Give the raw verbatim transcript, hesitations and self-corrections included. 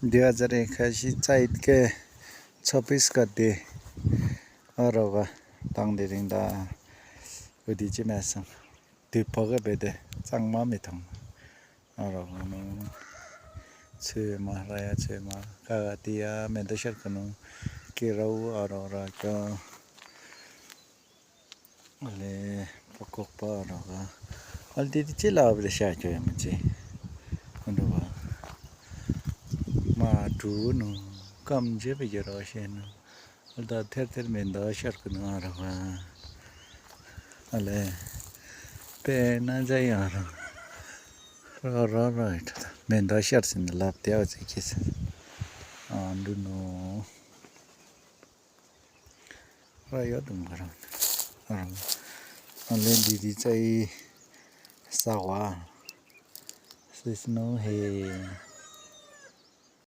दुई हजार एकासी चैतके छब्बिस गते अरबा ताङ्देरिङदा उदि चिम्यासङ द्विपगबेदे चाङमा मिथङ अरबनु छेमा राया छेमा कागातिया मेदशर कनु केरौ अररा क्य अले पकोक्पा अरगा अले तिति चिला अबले शाक्यो यामची उनुबा मा टुनु कम जे बेगे रसेनु अले दा थेर थेर मेन्दा शर्कनु अरगा अले पेना जै अरगा र र र मेन्दा शर्सिन लाप त्याउ चाहिँ के छ अ दुनु र यो दुङ्गर अले दिदी चाहिँ सावा सिस्नो हे